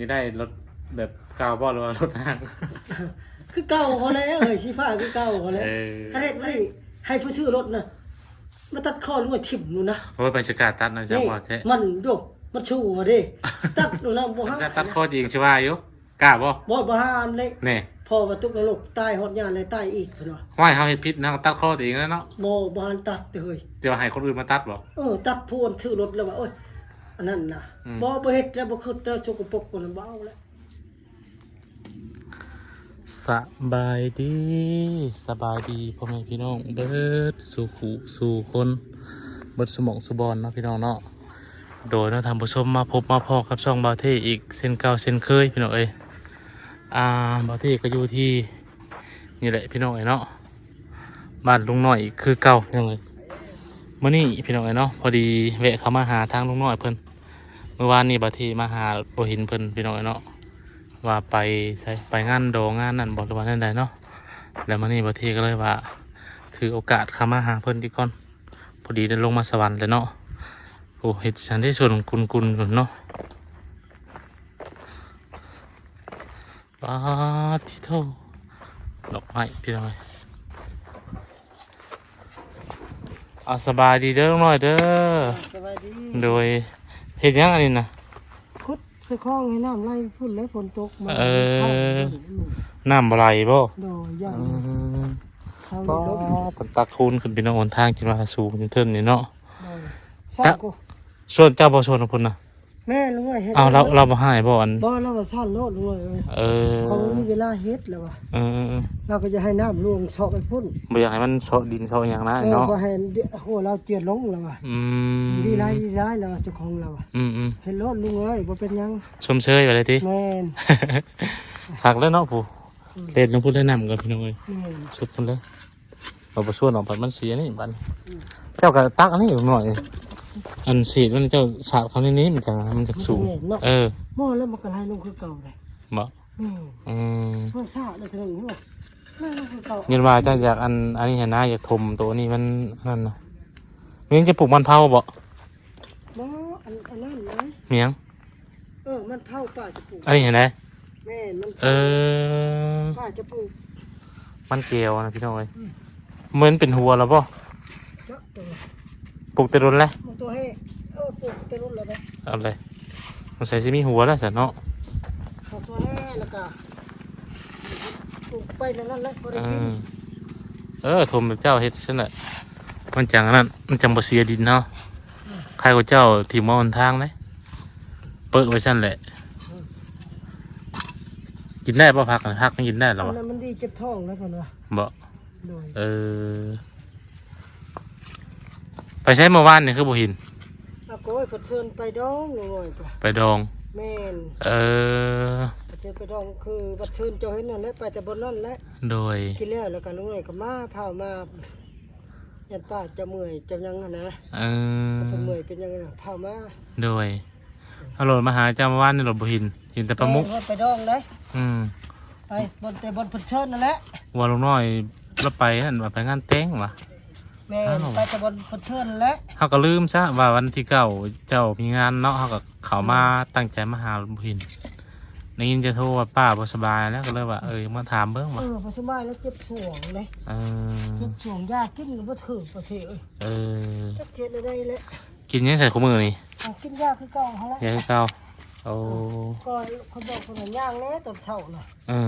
ນີ້ໄດ້ລົດແບບເກົ່າບໍ່ ຫຼືວ່າລົດຮ້າງ? ຄືເກົ່າຫັ້ນແຫຼະເອີຍ ສີຟ້າຄືເກົ່າຫັ້ນແຫຼະ. ເອີ ຄັນເຮັດມານີ້ໃຫ້ຜູ້ຊື້ລົດນະ ມາຕັດຄໍລຸງນ້ອຍຖິ້ມໂລດນະ. ໂອ້ຍ ໃຜຊິກ້າຕັດນະ ຈັກວ່າແທ້ ມັນໂດ ມັນສູ້ເດ້ ຕັດໂລດນະ ບໍ່ຫາ ຕັດຄໍຕົວເອງຊິວ່າຢູ່ ກ້າບໍ່? ບໍ່ ບໍ່ຫາເດ້ ແນ່ ພໍວ່າຕົກນະລົກ ຕາຍຮອດຍານແລ້ວຕາຍອີກ ເພິ່ນວ່າ. ຫ້ວຍ ເຮົາເຮັດຜິດນະ ຕັດຄໍຕົວເອງແລ້ວເນາະ. ບໍ່ ບໍ່ຫັນຕັດເລີຍ ແຕ່ວ່າໃຫ້ຄົນອື່ນມາຕັດບໍ່? ເອີ ຕັດຜູ້ອັນຊື້ລົດແລ້ວວ່າ ໂອ້ຍ ອັນນັ້ນນະ ອືມ ບໍ່ ບໍ່ເຮັດແລ້ວ ບໍ່ຄິດແລ້ວ ສົກກະປົກ ບໍ່ເອົາແລ້ວ. ສະບາຍດີ ສະບາຍດີພໍ່ແມ່ພີ່ນ້ອງເບິດສູ່ຜູ້ສູ່ຄົນ ເບິດສູ່ໝ່ອງສູ່ບ່ອນເນາະພີ່ນ້ອງເນາະ. ໂດຍເນາະທ່ານຜູ້ຊົມ ມາພົບມາພໍ້ກັບຊ່ອງບ່າວເທ່ອີກເຊັ່ນເກົ່າເຊັ່ນເຄີຍພີ່ນ້ອງເອີຍ. ອ່າ ບ່າວເທ່ກໍຢູ່ທີ່ນີ້ແຫຼະພີ່ນ້ອງເອີຍເນາະ ບ້ານລຸງນ້ອຍອີກຄືເກົ່າພີ່ນ້ອງເອີຍ. ມື້ນີ້ພີ່ນ້ອງເອີຍເນາະ ພໍດີແວະເຂົ້າມາຫາທາງລຸງນ້ອຍເພິ່ນ. ມື້ວານນີ້ບ່າວເທ່ມາຫາບໍ່ເຫັນເພິ່ນພີ່ນ້ອງເອີຍເນາະ ວ່າໄປໃສ ໄປງານດອງງານນັ້ນບໍ່ ຫຼືວ່າແນວໃດເນາະ. ແລ້ວມື້ນີ້ບ່າວເທ່ກໍເລີຍວ່າ ຖືໂອກາດເຂົ້າມາຫາເພິ່ນອີກກ່ອນ ພໍດີໄດ້ລົງມາສະຫວັນແລ້ວເນາະ. ໂອ້ ເຮັດຈັ່ງໃດ ສວນກຸນໆ ເນາະ. ປາດທິໂທ ດອກໄມ້ພີ່ນ້ອງເອີຍ. ເອົາ ສະບາຍດີເດີລຸງນ້ອຍເດີ. ສະບາຍດີ. ໂດຍ ເຮັດຫຍັງອັນນີ້ນະ? ຂຸດໃສ່ຄອງໃຫ້ນ້ຳໄຫຼພຸ້ນແຫຼະ ຝົນຕົກມາ. ເອີ ນ້ຳບໍ່ໄຫຼບໍ່? ໂດຍ ຢ້ານ. ອືມ ເຊົານີ້ລົງ ເພິ່ນຕັກຄູນຂຶ້ນ ພີ່ນ້ອງ ຫົນທາງຂຶ້ນມາສູງເທິງນີ້ເນາະ. ໂດຍ ສວນເຈົ້າບໍ່ ສວນຂອງເພິ່ນນະ? ແມ່ນລຸງເອີຍ ເຮັດ. ເອົາ ລາວ ລາວບໍ່ໃຫ້ບໍ່? ອັນ ບໍ່ ລາວວ່າຊັ້ນໂລດລຸງເອີຍ. ເອີ ເຂົາບໍ່ມີເວລາເຮັດແລ້ວວ່າ. ເອີໆໆ ລາວກໍຢາກໃຫ້ນ້ຳຫຼວງເຊາະໄປພຸ້ນ ບໍ່ຢາກໃຫ້ມັນເຊາະດິນເຊາະຫຍັງນະ. ເອີ ເນາະ ບໍ່ໃຫ້ຫົວລາວເຈື່ອນລົງລາວວ່າ. ອືມ ດີຫຼາຍ ດີຫຼາຍລາວວ່າ ເຈົ້າຂອງລາວວ່າ. ອືມໆ ເຮັດໂລດລຸງເອີຍ ບໍ່ເປັນຫຍັງ. ຊົມເຊີຍວ່າໄດ້ຕິ. ແມ່ນ ຄັກແລ້ວເນາະ ຜູ້ ອືມ ເຫຼັດລົງພຸ້ນແລ້ວ ນ້ຳກໍພີ່ນ້ອງເອີຍ. ແມ່ນ ສຸດພຸ້ນເລີຍ. ເອົາໄປສວນອອກ ບັດມັນເສຍນີ້ບັດ. ອືມ ເຈົ້າກໍຕັກອັນນີ້ໜ້ອຍ ອັນເສດມັນ ເຈົ້າສາດເຂົ້າໃນນີ້ ມັນຈັ່ງ ມັນຈັ່ງສູງ. ມັນຈັ່ງແໜ້ນເນາະ. ເອີ ບໍ່ ແລ້ວມັນກໍໄຫຼລົງຄືເກົ່າເດ້. ບໍ່? ອືມ ອືມ ມັນສາດໄດ້ເທື່ອໜຶ່ງ ໄຫຼລົງຄືເກົ່າ. ຍັງວ່າເຈົ້າຢາກອັນ ອັນນີ້ຫັ້ນນະ ຢາກຖົມໂຕນີ້ມັນອັນນັ້ນນະ. ແມ່ນຈະປູກມັນເຜົາບໍ່? ບໍ່ ອັນ ອັນນັ້ນນະ. ແມ່ນຫຍັງ? ເອີ ມັນເຜົາປ່າຈະປູກ ອັນນີ້ຫັ້ນໃດ? ແມ່ນ ມັນ ເອີ ປ່າຈະປູກ ມັນແກ້ວນະພີ່ນ້ອງເອີຍ. ອືມ ມັນເປັນຫົວແລ້ວບໍ່? ຈັກຕົວ ປູກແຕ່ດົນແລ້ວ ມັນຕົວແຮ ເອີ ປູກແຕ່ດົນແລ້ວເດ້. ເອົາເລີຍ ສົງໄສຊິມີຫົວແລ້ວຊັ້ນເນາະ. ເອົາຕົວແຮ ແລ້ວກໍປູກໄປນັ້ນແຫຼະ ພໍໄດ້ກິນ. ເອີ ເອີ ຖົມແບບເຈົ້າເຮັດຊັ້ນແຫຼະ ມັນຈັ່ງອັນນັ້ນ ມັນຈັ່ງບໍ່ເສຍດິນເນາະ. ອືມ ໃຄກວ່າເຈົ້າຖິ້ມເອົາຫົນທາງເດ້. ເປິດໄວ້ຊັ້ນແຫຼະ. ອືມ ກິນໄດ້ບໍ່ຜັກ? ຜັກນີ້ກິນໄດ້ແລ້ວ ອັນນັ້ນມັນດີເຈັບທ້ອງນະເພິ່ນວ່າ. ບໍ່? ໂດຍ ເອີ ໄປໃສເມື່ອວານນີ້ຄືບໍ່ເຫັນ? ອາໂກຍ ເພິ່ນເຊີນໄປດອງນ້ອຍກະ ໄປດອງ. ແມ່ນ ເອີ ເພິ່ນເຊີນໄປດອງ ຄືເພິ່ນເຊີນເຈົ້າເຫັນນັ້ນແຫຼະ ໄປແຕ່ບ່ອນນັ້ນແຫຼະ. ໂດຍ ກິນແລ້ວ ແລ້ວກະລຸງນ້ອຍກະມາ ພາມາ ຢ້ານປ້າເຈົ້າເມື່ອຍເຈົ້າຫຍັງຫັ້ນນະ. ເອີ ເພິ່ນເມື່ອຍເປັນຫຍັງນະ ພາມາ. ໂດຍ ເອົາລົດມາຫາເຈົ້າເມື່ອວານນີ້ ລົດບໍ່ເຫັນ ເຫັນແຕ່ປາໝຸກ. ແມ່ນ ເພິ່ນໄປດອງເດ້. ອືມ ໄປບ່ອນ ແຕ່ບ່ອນເພິ່ນເຊີນນັ້ນແຫຼະ. ວ່າລຸງນ້ອຍລາວໄປຫັ້ນ ວ່າໄປງານແຕ່ງວ່າ. ແມ່ນ ອ້າວ ໄປແຕ່ບ່ອນເພິ່ນເຊີນນັ້ນແຫຼະ. ເຮົາກໍລືມຊະວ່າວັນທີເກົ້າເຈົ້າມີງານເນາະ ເຮົາກໍເຂົ້າມາ ອືມ ຕັ້ງໃຈມາຫາ ບໍ່ເຫັນ. ໄດ້ຍິນເຈົ້າໂທວ່າປ້າບໍ່ສະບາຍແລ້ວ ກໍເລີຍວ່າ ເອີ ມາຖາມເບິ່ງວ່າ. ເອີ ບໍ່ສະບາຍແລ້ວ ເຈັບສວງເດ້. ເອີ ເຈັບສວງ ຢາກິນກໍບໍ່ຖືກ ປະເທດເອີຍ. ເອີ ຈັກຊິເຮັດແນວໃດແຫຼະ. ກິນຫຍັງໃສ່ຄູ່ມື້ນີ້? ເອົາ ກິນຢາຄືເກົ່າຫັ້ນແຫຼະ. ຢາຄືເກົ່າ. ໂອ້ ເອີ ກໍຂ້ອຍບອກເພິ່ນວ່າຍ່າງແດ່ຕອນເຊົ້ານະ. ເອີ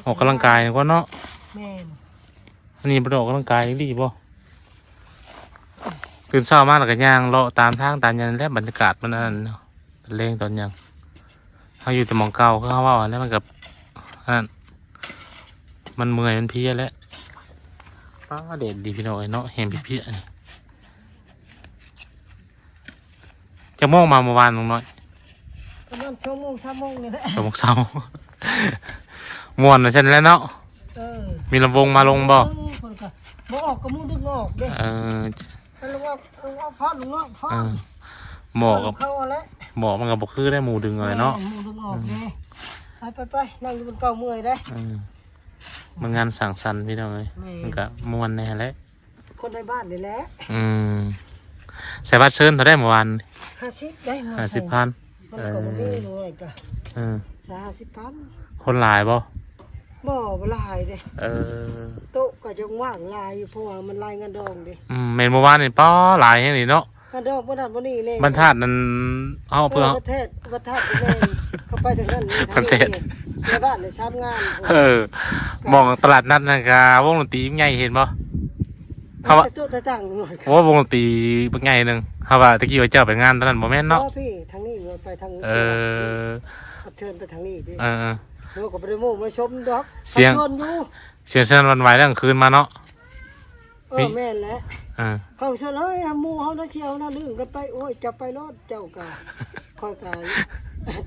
ອອກກຳລັງກາຍກ່ອນເນາະ. ແມ່ນ ອັນນີ້ບໍ່ໄດ້ອອກກຳລັງກາຍອີ່ຫຼີບໍ່? ຕື່ນເຊົ້າມາແລ້ວກໍຍ່າງເລາະຕາມທາງຕາມຫຍັງແຫຼະ ບັນຍາກາດມັນອັນນັ້ນເນາະ. ຕອນແລງຕອນຫຍັງ ເຮົາຢູ່ແຕ່ໝ່ອງເກົ່າ ຄືເຮົາເວົ້າຫັ້ນແຫຼະ ມັນກໍອັນນັ້ນ ມັນເມື່ອຍມັນເພຍແຫຼະ. ປ້າ ແດດດີພີ່ນ້ອງເອີຍເນາະ ແຮງເພຍໆ. ຈັກໂມງມາເມື່ອວານ ລຸງນ້ອຍ? ປະມານສອງໂມງ ສາມໂມງນີ້ແຫຼະ. ສອງໂມງ ສາມໂມງ ມ່ວນວ່າຊັ້ນແຫຼະເນາະ. ເອີ ມີລຳວົງມາລົງບໍ່? ເອີ ເພິ່ນກໍບໍ່ອອກ ກໍໝູດຶງອອກເດ້. ເອີ ເພິ່ນວ່າ ເອີ ເອົາພອນ ລຸງນ້ອຍ ພອນ. ເອີ ໝໍ້ກໍ ເຂົາຫັ້ນແຫຼະ ໝໍ້ມັນກໍບໍ່ຄືໄດ້ ໝູດຶງເອົາເນາະ. ແມ່ນ ໝູດຶງອອກເດ້. ອືມ ໄປໆໆ ນັ່ງຢູ່ບ່ອນເກົ່າເມື່ອຍເດ້. ເອີ ມັນງານສັງສັນພີ່ນ້ອງເອີຍ. ແມ່ນ ມັນກໍມ່ວນແດ່ແຫຼະ. ຄົນໃນບ້ານນີ້ແຫຼະ. ອືມ ໃສ່ບັດເຊີນເທົ່າໃດເມື່ອວານ? ຫ້າສິບໄດ໋. ຫ້າສິບພັນ. ເ ມັນກໍບໍ່ມີ ເອີ ນ້ອຍກະ ເອີ ສາມສິບພັນ. ຄົນຫຼາຍບໍ່? ບໍ່ ບໍ່ຫຼາຍເດ້. ເອີ ໂຕະກໍຍັງວ່າງຫຼາຍຢູ່ ເພາະວ່າມັນລາຍງານດອງເດ້. ອືມ ແມ່ນ ເມື່ອວານນີ້ ປ້າ ຫຼາຍແຮງນີ້ເນາະ. ງານດອງບໍ່ນັ້ນບໍ່ນີ້ແນ່ ບັນທາດນັ້ນ ເອົາ ເອີ ເພື່ອ ບັນທາດ ບັນທາດແມ່ນ ເຂົາໄປທາງນັ້ນ ທາງນີ້ ແມ່ນ ໃນບ້ານໄດ້ສາມງານ. ເອີ ໝ່ອງຕະຫຼາດນັດນັ້ນກະວົງດົນຕີໃຫຍ່ ເຫັນບໍ່? ເຮົາວ່າ ແຕ່ໂຕະແຕ່ຕັ່ງ ໂອ້ ວົງດົນຕີບັກໃຫຍ່ໜຶ່ງ. ເຮົາວ່າຕະກີ້ວ່າເຈົ້າໄປງານຕອນນັ້ນ ບໍ່ແມ່ນເນາະ? ບໍ່ ພີ່ ທາງນີ້ໄປທາງ ເອີ ເຊີນໄປທາງນີ້ເດ້. ເອີໆ ໂຕະກໍບໍ່ໄດ້ໂມ້ມາຊົມດອກ ສຽງ ເຂົາຊວນຢູ່ ສຽງສະໜັ່ນຫວັ່ນໄຫວແລ້ວກາງຄືນມາເນາະ. ເອີ ມີ ແມ່ນແຫຼະ ເອີ ເຂົາຊວນ ເອີຍ ໝູ່ເຮົານະ ຊິເອົານະ ລຶ້ງກັນໄປ. ໂອ້ຍ ເຈົ້າໄປໂລດ ເຈົ້າກະ ຂ້ອຍກະ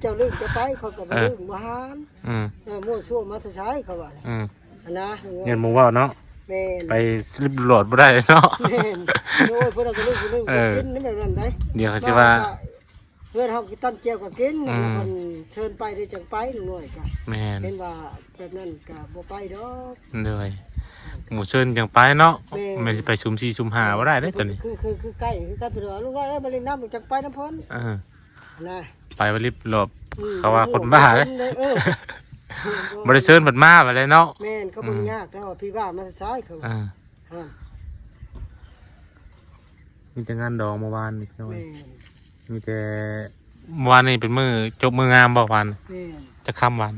ເຈົ້າລຶ້ງເຈົ້າໄປ ຂ້ອຍກະບໍ່ ເອີ ລຶ້ງບໍ່ຫານ. ອືມ ເອີ ມົ້ວຊົ່ວມາແຕ່ໃສ ເຂົາວ່າ. ອືມ ຫັ້ນນະ ຢ້ານໝູ່ເວົ້າເນາະ. ແມ່ນ ໄປສະລິບຫຼອດບໍ່ໄດ້ເນາະ. ແມ່ນ ໂອ້ຍ ເພິ່ນເອົາກະລຶ້ງ ກະລຶ້ງ ເອີ ກິນແບບນັ້ນໄດ໋. ດຽວເຂົາຊິວ່າ ເຮືອນເຮົາກິນຕຳແຈ່ວກໍກິນ. ອືມ ເພິ່ນເຊີນໄປໄດ້ຈັ່ງໄປ ໜູນ້ອຍກະ. ແມ່ນ ເຫັນວ່າແບບນັ້ນກະບໍ່ໄປດອກ. ໂດຍ ໝູ່ເຊີນຈັ່ງໄປເນາະ. ແມ່ນ ແມ່ນຊິໄປສຸ່ມສີ່ສຸ່ມຫ້າບໍ່ໄດ້ເດ້ຕອນນີ້. ຄື ຄື ຄືໃກ້ຄືກັນ ເພິ່ນວ່າ ລູກນ້ອຍເອີຍ ມາຫຼິ້ນນຳ ຈັ່ງໄປນຳເພິ່ນ. ເອີ ນະ ໄປບໍ່ລິບຫຼອບ. ອືມ ເຂົາວ່າຄົນບ້າເດ້. ເອີ ບໍ່ໄດ້ເຊີນເພິ່ນມາວ່າແລ້ວເນາະ. ແມ່ນ ເຂົາເບິ່ງ ອືມ ຍາກແລ້ວ ພີ່ບ້າມາແຕ່ໃສ ເຂົາ. ອ່າ ອ່າ ມີແຕ່ງານດອງເມື່ອວານນີ້ ພີ່ນ້ອງ. ແມ່ນ ມີແຕ່ ເມື່ອວານນີ້ເປັນມື້ຈົບມື້ງາມບໍ່ວານ? ແມ່ນ ຈັກຄ່ຳວານ?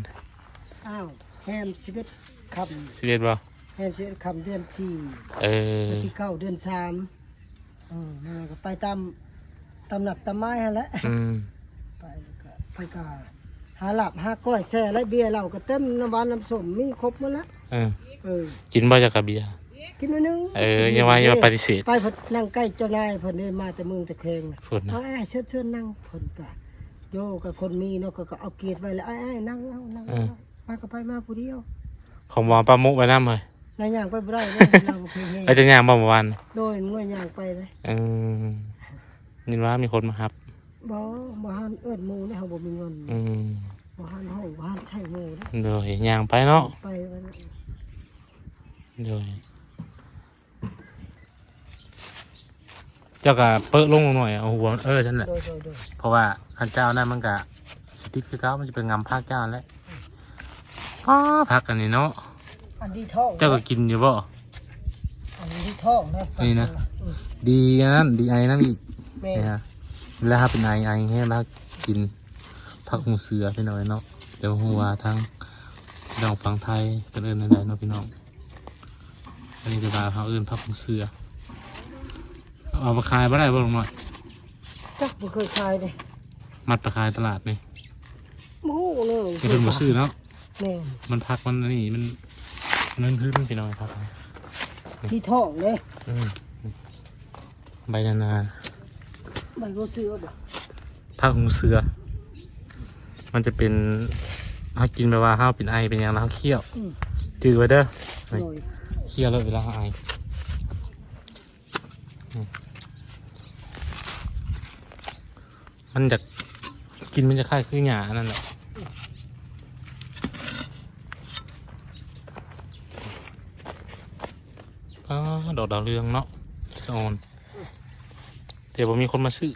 ອ້າວ ແຮມສິບເອັດຄ່ຳ. ສິບເອັດບໍ່? ແຮມສິບເອັດຄ່ຳເດືອນສີ່. ເອີ ວັນທີເກົ້າເດືອນສາມ. ເອີ ແລ້ວກໍໄປຕາມ ຕາມນັດຕາມໝາຍຫັ້ນແຫຼະ. ອືມ ໄປແລ້ວກໍ ໄປກໍຫາລາບຫາກ້ອຍແຊ່ ແລະເບຍເຫຼົ້າກໍເຕັມ ນ້ຳຫວານນ້ຳສົ້ມມີຄົບໝົດແຫຼະ. ເອີ ເອີ ກິນບໍ່ຈັກກະເບຍ? ກິນໜ້ອຍໜຶ່ງ. ເອີ ຢ່າວ່າ ຢ່າປະຕິເສດ. ໄປເພິ່ນນັ່ງໃກ້ເຈົ້ານາຍເພິ່ນເດ້ ມາແຕ່ເມືອງແຕ່ແຂວງ. ເພິ່ນນະ ອ້າຍໆ ເຊີນ ເຊີນນັ່ງ. ເພິ່ນກະໂຍ ກະຄົນມີເນາະ ເຂົາກະເອົາກຽດໄວ້ແລ້ວ ອ້າຍໆ ນັ່ງເອົາ ນັ່ງເອົາ. ເອີ ມາກະໄປມາຜູ້ດຽວ. ເຂົາວ່າປາໂມະໄປນຳເຮີ້ຍ. ນາຍ່າງໄປບໍ່ໄດ້ເດ້ ລາວບໍ່ເຄີຍເຫັນ. ໄອ້ເຈົ້າຍ່າງບໍ່ເມື່ອວານ? ໂດຍ ນ້ອຍຍ່າງໄປເດ້. ເອີ ຍິນວ່າມີຄົນມາຮັບ. ບໍ່ ບໍ່ທັນເອີ້ນໝູ່ເດ້ ເຮົາບໍ່ມີເງິນ. ອືມ ບໍ່ທັນຮ້ອງ ບໍ່ທັນໃຊ້ໝູ່ເດ້. ໂດຍ ຍ່າງໄປເນາະ. ໄປ ໂດຍ ເຈົ້າກະເປີະລົງໜ້ອຍ ເອົາຫົວ ເອີ ຊັ້ນແຫຼະ. ໂດຍ ໂດຍ ໂດຍ ເພາະວ່າຄັນເຈົ້ານັ້ນມັນກະຊິຕິດຄືເກົ່າ ມັນຊິໄປງຳຜັກເຈົ້າຫັ້ນແຫຼະ. ອ້າ ຜັກອັນນີ້ເນາະ ອັນດີທ້ອງ. ເຈົ້າກໍກິນຢູ່ບໍ່? ອັນດີທ້ອງເນາະ ນີ້ນະ. ອືມ ດີອັນນັ້ນ ດີໄອນຳອີກ. ແມ່ນ ນີ້ນະ ເວລາເຮົາເປັນໄອ ໄອແຮງ ເຮົາກິນຜັກຫູເສືອ ພີ່ນ້ອງເອີຍເນາະ. ແຕ່ບໍ່ຮູ້ວ່າທາງພີ່ນ້ອງຝັ່ງໄທເພິ່ນເອີ້ນແນວໃດເນາະ ພີ່ນ້ອງ. ອັນນີ້ຖືວ່າເຮົາເອີ້ນຜັກຫູເສືອ. ເອົາໄປຂາຍບໍ່ໄດ້ບໍ່ ລຸງນ້ອຍ? ຈັກ ບໍ່ເຄີຍຂາຍເດ້. ມັດໄປຂາຍຕະຫຼາດນີ້ ບໍ່ຮູ້ເລີຍ. ເພິ່ນບໍ່ຊື້ເນາະ. ແມ່ນ ມັນຜັກມັນອັນນີ້ ມັນ ມັນພື້ນ ພີ່ນ້ອງ ຜັກນີ້ ມີທ້ອງເດ້. ອືມ ໃບນານາ ໃບຫູເສືອບໍ່? ຜັກຫູເສືອ ມັນຈະເປັນ ເຮົາກິນແບບວ່າເຮົາເປັນໄອເປັນຫຍັງແລ້ວເຮົາຄ້ຽວ. ອືມ ຈື່ໄວ້ເດີ. ໂດຍ ຄ້ຽວໂລດເວລາເຮົາໄອ. ອືມ ມັນຢາກກິນ ມັນຈະຄ້າຍຄືຫຍ້າອັນນັ້ນແຫຼະ. ອ້າ ດອກດາວເຮືອງເນາະ ສະອອນ ແຕ່ບໍ່ມີຄົນມາຊື້.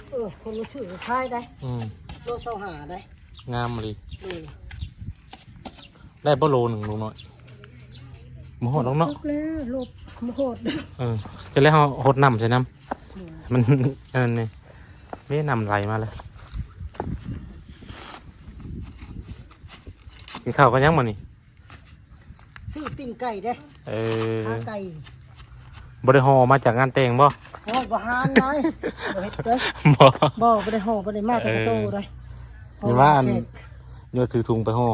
ເອີ ຄົນມາຊື້ກໍຂາຍໄດ໋. ອືມ ໂລຊາວຫ້າໄດ໋. ງາມອີ່ຫຼີ. ເອີ ໄດ້ບໍ່ໂລໜຶ່ງ ລຸງນ້ອຍ? ບໍ່ຮອດດອກເນາະ. ຈັກແລ້ວ ລົບ ບໍ່ຮອດ. ເອີ ຈະແລ້ວເຮົາຫົດນ້ຳໃສ່ນຳ. ເອີ ມັນອັນນັ້ນນີ້ ເດ້ ນ້ຳໄຫຼມາແລ້ວ. ກິນເຂົ້າກັນຍັງມື້ນີ້? ຊື້ປີ້ງໄກ່ເດ້. ເອີ ຂາໄກ່. ບໍ່ໄດ້ຫໍ່ມາຈາກງານແຕ່ງບໍ່? ໂອ້ຍ ບໍ່ຫານໄດ໋. ບໍ່ເຮັດເດ້. ບໍ່ ບໍ່ ບໍ່ໄດ້ຫໍ່ ບໍ່ໄດ້ມາແຕ່ກະໂຕໄດ໋. ເອີ ຢ່າວ່າອັນ ໂຍນຖືຖົງໄປຫໍ່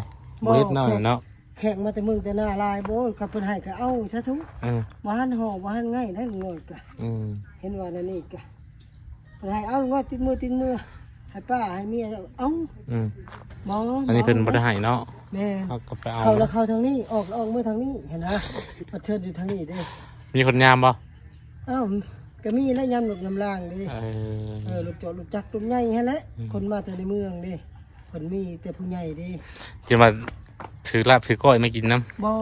ບໍ່ເຮັດເນາະ. ແຂກມາແຕ່ເມືອງແຕ່ນາຫຼາຍ ໂອ້ຍ ຄັນເພິ່ນໃຫ້ກໍເອົາສາທຸ. ເອີ ບໍ່ທັນຫໍ່ ບໍ່ທັນໄງໄດ໋ ລຸງນ້ອຍກະ. ອືມ ເຫັນວ່າແນວນີ້ກະ ເພິ່ນໃຫ້ເອົາ ລຸງນ້ອຍ ຕິດມື ຕິດມື ໃຫ້ປ້າໃຫ້ເມຍເອົາ. ອືມ ບໍ່ ອັນນີ້ເພິ່ນບໍ່ໄດ້ໃຫ້ເນາະ. ແມ່ນ ເຮົາກໍໄປເອົາ ເຂົ້າລະເຂົ້າທາງນີ້ ອອກລະອອກເມືອທາງນີ້ຫັ້ນນະ. ມາເຊີນຢູ່ທາງນີ້ເດ້. ມີຄົນຍາມບໍ່? ອ້າວ ກໍມີແຫຼະ ຍາມລົດຍາມລາງເດ້. ເອີ ເອີ ລົດຈອດລົດຈັກລົດໃຫຍ່ຫັ້ນແຫຼະ. ອືມ ຄົນມາແຕ່ໃນເມືອງເດ້ ເພິ່ນມີແຕ່ຜູ້ໃຫຍ່ເດ້. ຈະມາຖືລາບຖືກ້ອຍມາກິນນຳ? ບໍ່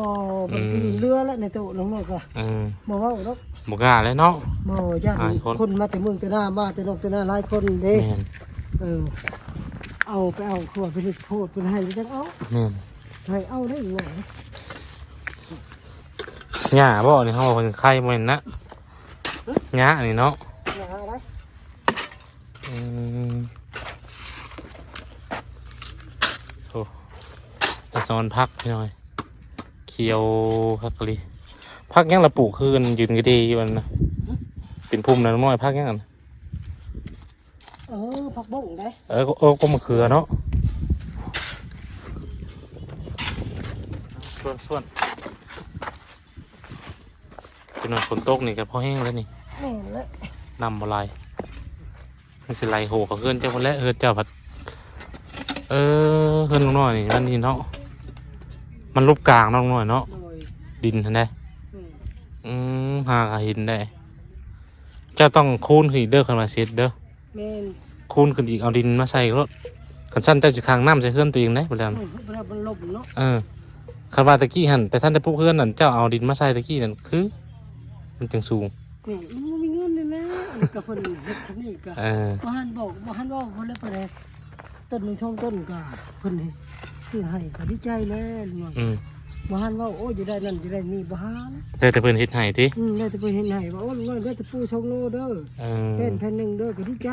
ອືມ ເຫຼືອແຫຼະໃນໂຕະນ້ອງນ້ອຍກໍ. ເອີ ບໍ່ເວົ້າດອກ ບໍ່ກ້າແຫຼະເນາະ. ບໍ່ ຢ້ານ ອາຍຄົນ ຄົນມາແຕ່ເມືອງແຕ່ນາ ມາແຕ່ນອກແຕ່ນາຫຼາຍຄົນເດ້. ແມ່ນ ເອີ ເອົາໄປເອົາ ຄືວ່າໄປເຮັດໂພດເພິ່ນໃຫ້ແລ້ວຈັ່ງເອົາ. ແມ່ນ. ໃຫ້ເອົາໄດ້ຫວາ? ຫຍ້າບໍ່ນີ້ ເຮົາວ່າເພິ່ນໄຂ່ບໍ່ແມ່ນນະ? ຫຍ້ານີ້ເນາະ. ຫຍ້າໄດ໋. ອືມ ໂອ້ ໄປສອນຜັກພີ່ນ້ອງ ຂຽວຄັກອີ່ຫຼີ. ຜັກຫຍັງລະປູກຄືອັນຢືນກະເດຢູ່ຫັ້ນນະ? ເປັນພຸ່ມນະນ້ອຍ ຜັກຫຍັງຫັ້ນ? ເອີ ຜັກບົ້ງເດ້. ເອີ ເອີ ກໍມະເຂືອເນາະ. ຊວນໆ ພີ່ນ້ອງ ຝົນຕົກນີ້ກໍພໍແຫ້ງແລ້ວນີ້. ແມ່ນແຫຼະ. ນ້ຳບໍ່ຫຼາຍ. ມັນຊິໄຫຼໂຫເຂົ້າເຮືອນເຈົ້າພຸ້ນແຫຼະ. ເຮືອນເຈົ້າພັດ ເອີ ເຮືອນລຸງນ້ອຍນີ້ ມັນນີ້ເນາະ ມັນລົບກາງເນາະ ລຸງນ້ອຍເນາະ. ໂດຍ. ດິນຫັ້ນເດ້. ອືມ ອືມ ຫາກະເຫັນໄດ້. ເຈົ້າຕ້ອງຄູນຂຶ້ນອີກເດີ ຄັນວ່າເສັດເດີ. ແມ່ນ. ຄູນຂຶ້ນອີກ ເອົາດິນມາໃສ່ໂລດ. ຄັນຊັ້ນເຈົ້າຊິຂັງນ້ຳໃສ່ເຮືອນຕົວເອງໄດ໋ ບໍ່ແລ້ວ ມັນລົມເນາະ. ເອີ ຄັນວ່າຕະກີ້ຫັ້ນ ແຕ່ທ່ານໄດ້ປຸກເຮືອນນັ້ນ ເຈົ້າເອົາດິນມາໃສ່ຕະກີ້ນັ້ນ ຄືມັນຈັ່ງສູງ. ແມ່ນ ມັນບໍ່ມີເງິນນີ້ແຫຼະ. ອັນນີ້ກໍເພິ່ນເຮັດຊຳນີ້ກໍ ເອີ ບໍ່ທັນບອກ ບໍ່ທັນເວົ້າເພິ່ນເລີຍ. ປານໃດ ຕົ້ນໜຶ່ງສອງຕົ້ນກໍເພິ່ນໃຫ້ ຊື້ໃຫ້ກໍດີໃຈແລ້ວ. ອືມ ບໍ່ທັນເວົ້າ ໂອ້ ຢາກໄດ້ນັ້ນຢາກໄດ້ນີ້ ບໍ່ທັນ. ແລ້ວແຕ່ເພິ່ນເຮັດໃຫ້ຕິ? ອືມ ແລ້ວແຕ່ເພິ່ນເຮັດໃຫ້ ວ່າ ໂອ້ ນ້ອຍ ແລ້ວແຕ່ປູ່ສອງໂລເດີ. ເອີ ແປ້ນແຜ່ນໜຶ່ງເດີ ກໍດີໃຈ.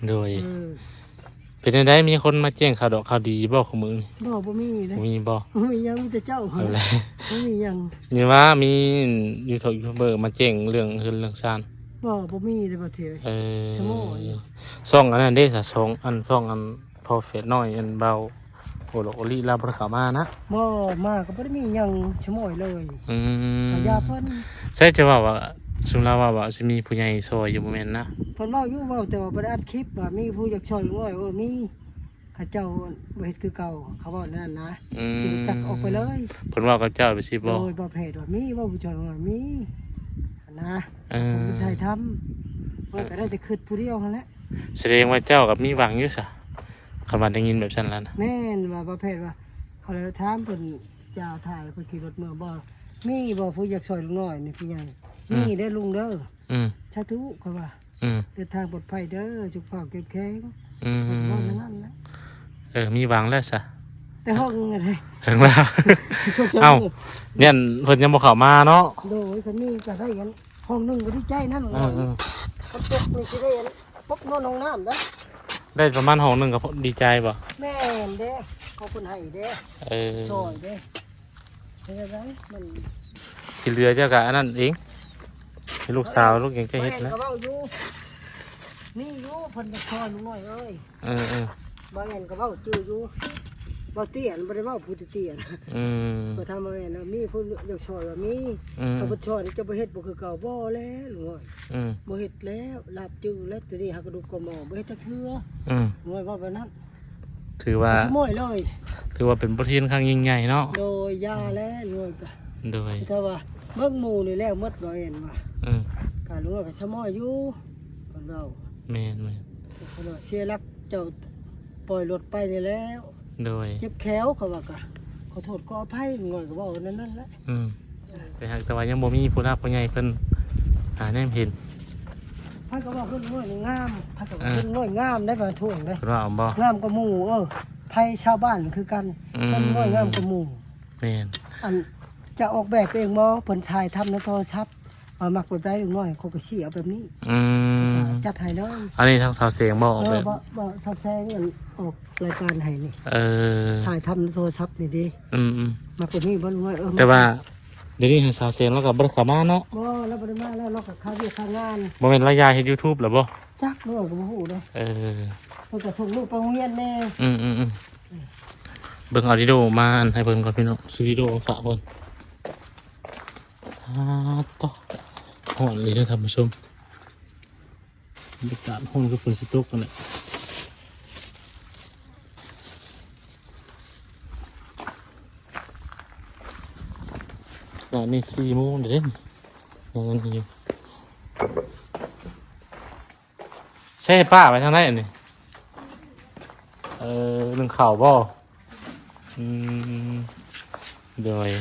ໂດຍ. ເອີ ເປັນຈັ່ງໃດ ມີຄົນມາແຈ້ງຂ່າວດອກຂ່າວດີບໍ່ຂອງມື້ນີ້? ບໍ່ ບໍ່ມີເດ້. ບໍ່ມີບໍ່? ບໍ່ມີຫຍັງ ມີແຕ່ເຈົ້າ. ເອົາແຫຼະ ບໍ່ມີຫຍັງ. ນີ້ວ່າມີຢູທູບເບີມາແຈ້ງເລື່ອງເຮືອນເລື່ອງຊານ? ບໍ່ ບໍ່ມີເດ້ ບໍ່ເທື່ອ. ເອີ ສະໝໍຢູ່. ຊ່ອງອັນນັ້ນເດ້ສະ ຊ່ອງອັນ ຊ່ອງອັນພໍ່ແຝດນ້ອຍ ອັນເບົາໂອໂລໂອລິ ລາວບໍ່ໄດ້ເຂົ້າມານະ? ບໍ່ ມາກໍບໍ່ໄດ້ມີຫຍັງສະໝໍເລີຍ. ອືມ ກໍຢ່າເພິ່ນ. ໃຊ່ ຈະເວົ້າວ່າ ຊຸມລາວເວົ້າວ່າຊິມີຜູ້ໃຫຍ່ຊ່ອຍຢູ່ ບໍ່ແມ່ນນະ? ເພິ່ນເວົ້າຢູ່ ເວົ້າແຕ່ວ່າບໍ່ໄດ້ອັດຄລິບ ວ່າມີຜູ້ຢາກຊ່ອຍລຸງນ້ອຍ. ເອີ ມີ. ເຂົາເຈົ້າບໍ່ເຮັດຄືເກົ່າ ເຂົາເວົ້າແນວນັ້ນນະ. ອືມ ຊິຮູ້ຈັກອອກໄປເລີຍ. ເພິ່ນເວົ້າກັບເຈົ້າໄປຊິບໍ່? ໂດຍ ບໍ່ແຜດວ່າມີ ເວົ້າຜູ້ຊ່ອຍລຸງນ້ອຍມີຫັ້ນນະ. ເອີ ເພິ່ນຖ່າຍທຳ ຂ້ອຍກໍໄດ້ແຕ່ຄິດຜູ້ດຽວຫັ້ນແຫຼະ. ສະແດງວ່າເຈົ້າກໍມີຫວັງຢູ່ຊະ ຄັນວ່າໄດ້ຍິນແບບຊັ້ນແລ້ວນະ. ແມ່ນວ່າ ບໍ່ແຜດວ່າ ເຂົາເລີຍຖາມເພິ່ນ ຈາຖ່າຍ ເພິ່ນຂີ່ລົດເມືອບໍ່? ມີບໍ່ຜູ້ຢາກຊ່ອຍລຸງນ້ອຍນີ້ ຜູ້ໃຫຍ່? ອືມ ມີເດີລຸງເດີ. ອືມ ສາທຸ ຂ້ອຍວ່າ. ອືມ ເດີນທາງປອດໄພເດີ ສຸຂະພາບເຂັ້ມແຂງ. ອືມ ເພິ່ນເວົ້າແນວນັ້ນແຫຼະ. ເອີ ມີຫວັງແລ້ວຊະ ແຕ່ເຫິງແລ້ວເດ້ ເຫິງແລ້ວ. ເອົ້າ ຢ້ານເພິ່ນຍັງບໍ່ເຂົ້າມາເນາະ. ໂດຍ ຄັນມີກໍໄດ້ອັນຫ້ອງໜຶ່ງກໍດີໃຈນັ້ນ. ເອີ ເອີ ຄັນຕົກນີ້ຊິໄດ້ອັນປົບນອນຫ້ອງນ້ຳເດ້. ໄດ້ປະມານຫ້ອງໜຶ່ງກໍດີໃຈບໍ່? ແມ່ນເດ້ ຂອງເພິ່ນໃຫ້ເດ້. ເອີ ຊ່ອຍເດ້. ເຮັດຈັ່ງໃດມັນ ທີ່ເຫຼືອເຈົ້າກະອັນນັ້ນເອງ ໃຫ້ລູກສາວລູກຫຍັງເຈົ້າເຮັດນະ. ເວົ້າຢູ່ ມີຢູ່ ເພິ່ນຈະຊ່ອຍລຸງນ້ອຍເອີຍ. ເອີໆ ບ່າວແອນກໍເວົ້າຈື່ຢູ່ ບ່າວເຕ້ຍບໍ່ໄດ້ເວົ້າຜູ້ເຕ້ຍ. ອືມ ກໍຖາມບ່າວແອນວ່າມີຜູ້ຢາກຊ່ອຍວ່າມີ. ອືມ ຖ້າບໍ່ຊ່ອຍຈະບໍ່ເຮັດບໍ່ຄືເກົ່າບໍ່ແລ້ວລຸງນ້ອຍ. ອືມ ບໍ່ເຮັດແລ້ວ ລາບຈື່ແລ້ວ ແຕ່ນີ້ຫາກະດູກກະໝໍບໍ່ເຮັດຈັກເທື່ອ. ອືມ ລຸງນ້ອຍເວົ້າແບບນັ້ນ. ຖືວ່າ ຊິໝ້ອຍເລີຍ ຖືວ່າເປັນບົດຮຽນຄັ້ງຍິ່ງໃຫຍ່ເນາະ. ໂດຍ ຢ່າແລ້ວ ໂດຍ ໂດຍ ແຕ່ວ່າເບິ່ງໝູ່ນີ້ແລ້ວໝົດ ບໍ່ແມ່ນວ່າ. ເອີ ກະລຸງນ້ອຍກໍສະໝ້ອຍຢູ່ ເພິ່ນເວົ້າ. ແມ່ນໆ ເພິ່ນວ່າເສຍຫຼັກ ເຈົ້າປ່ອຍລົດໄປນີ້ແລ້ວ. ໂດຍ ເຈັບແຂ້ວ ເຂົາວ່າ ກະຂໍໂທດຂໍອະໄພ ລຸງນ້ອຍກໍເວົ້າແນວນັ້ນແຫຼະ. ອືມ ແຕ່ຫາກແຕ່ວ່າຍັງບໍ່ມີຜູ້ຫຼັກຜູ້ໃຫຍ່ເພິ່ນຫາແນມເຫັນ. ໃຜກໍວ່າເຮືອນນ້ອຍນີ້ງາມ ໃຜກໍວ່າ ເອີ ເຮືອນນ້ອຍງາມໄດ້ ບາງທ່ວງເດ້ ເພິ່ນວ່າເອົາບໍ່? ງາມກວ່າໝູ່. ເອີ ໃຜຊາວບ້ານຄືກັນ. ອືມ ເຮືອນນ້ອຍງາມກວ່າໝູ່. ແມ່ນ ອັນຈະອອກແບບເອງບໍ່? ເພິ່ນຖ່າຍທຳໃນໂທລະສັບ ວ່າມັກແບບໃດ ລຸງນ້ອຍ ເຂົາກໍຊີ້ເອົາແບບນີ້. ອືມ ຈັດໃຫ້ເລີຍ. ອັນນີ້ທາງສາວແສງບໍ່? ເອີ ແບບ ບໍ່ ບໍ່ ສາວແສງ ອັນອອກລາຍການໃຫ້ນີ້. ເອີ ຖ່າຍທຳໃນໂທລະສັບນີ້ເດ້. ອືມໆ ມັກແບບນີ້ບໍ່ລຸງນ້ອຍ? ເອີ ແຕ່ວ່າ ດຽວນີ້ຫາສາວແສງລາວກໍບໍ່ໄດ້ເຂົ້າມາເນາະ. ບໍ່ ລາວບໍ່ໄດ້ມາແລ້ວ ລາວກໍຄາວຽກຄາງານ. ບໍ່ແມ່ນລາວຍ້າຍເຮັດຢູທູບແລ້ວບໍ່? ຈັກ ເຮົາກໍບໍ່ຮູ້ເດ້. ເອີ ເພິ່ນກໍສົ່ງລູກໄປໂຮງຮຽນແດ່. ອືມໆໆ ເບິ່ງເອົາວິດີໂອມາອັນໃຫ້ເບິ່ງກ່ອນພີ່ນ້ອງ ຊື້ວິດີໂອມາຝາກເພິ່ນ. ອາ ໂທ້ ຮ້ອນອີ່ຫຼີເດີທ່ານຜູ້ຊົມ. ບັນຍາກາດຮ້ອນຄືຝົນຊິຕົກຫັ້ນແຫຼະ. ຕອນນີ້ສີ່ໂມງແລ້ວເດ້ ຍັງອັນນີ້ຢູ່. ໃຊ້ປ້າໄວ້ທາງໃດອັນນີ້? ເອີ ໜຶ້ງເຂົ້າບໍ່? ອືມ ໂດຍ.